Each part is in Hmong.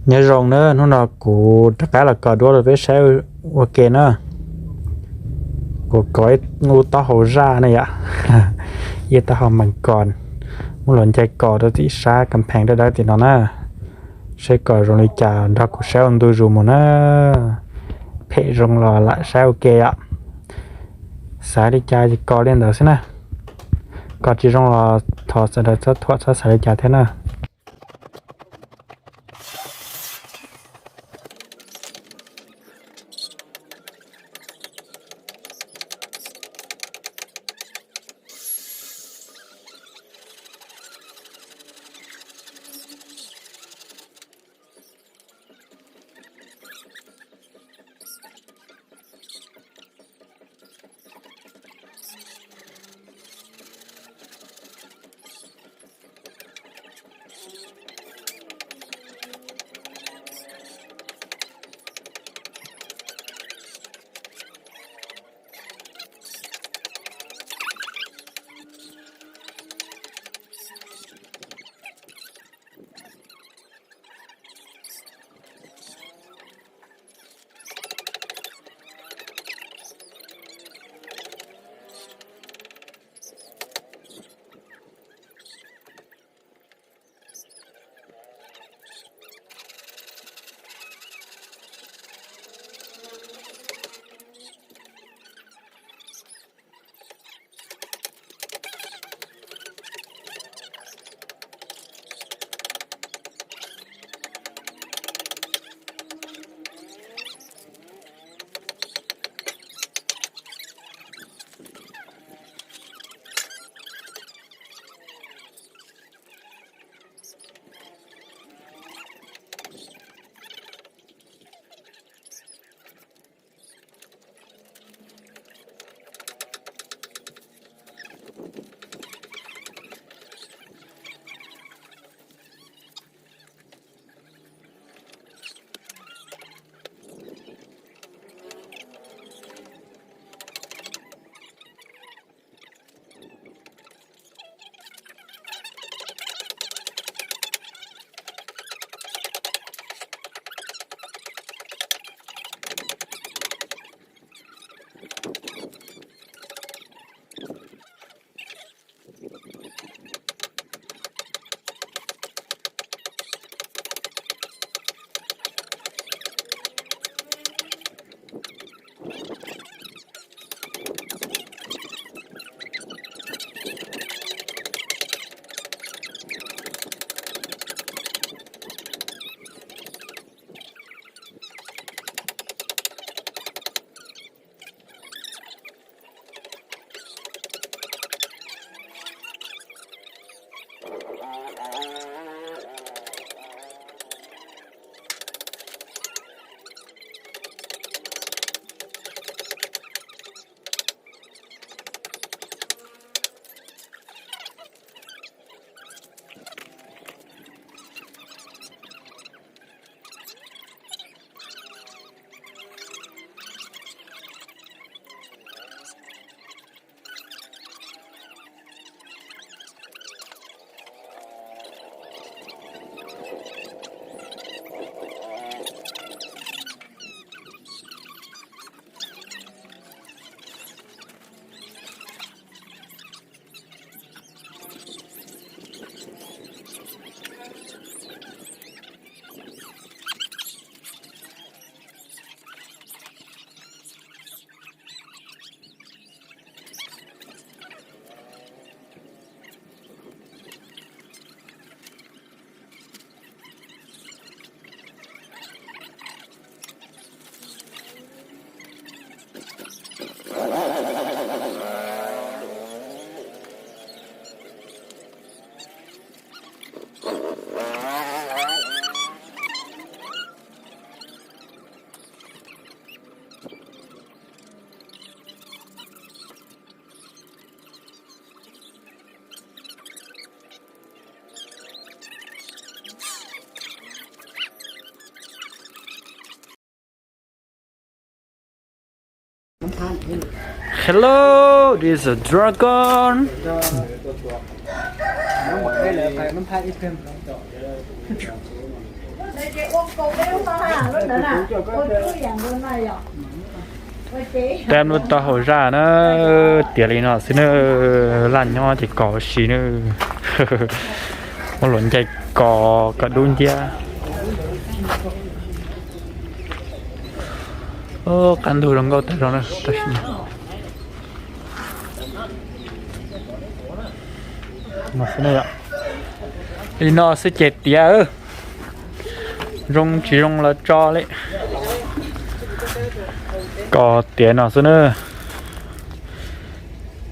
Nyob zoo na, hnub no kuv rov qab los kos duab rau peb saib ua ke na. Kuv kos ib lub taub hau zaj na yom, ib taub hau mees kos, muab los ncaig kos rau tim sab kas phees dawb dawb tim no na. Saib kos zoo li cas nrog kuv saib ua ntu zus mus na. Phem zoo los lam saib ua ke yom. Xav li cas ces kos li ntawd xwb na. Kos tsis zoo los thov sawv daws txhob thuam txhob xav li cas thiab na. Hello, this is a dragon. Tab lub taub hau zaj na, tiav li no xwb na, laj nyob ces kos ua si na. Muab luam ncaig kos kom dub nciab. Qab ntug zoo nkauj tag zog na, tab sis li no xwb ces tiav, zoo tsis zoo los tso li. Kos tiav no xwb na,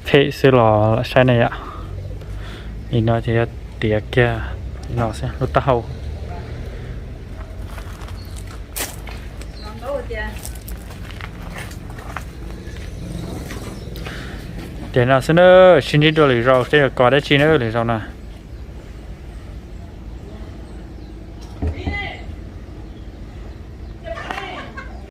phem xwb los lam saib na yom. Li no ces yog tiav kiag li no xwb lub taub hau. Tiav no xwb na, sib ntsib dua lwm zaus seb yuav kos dab tsi na lwm zaus na.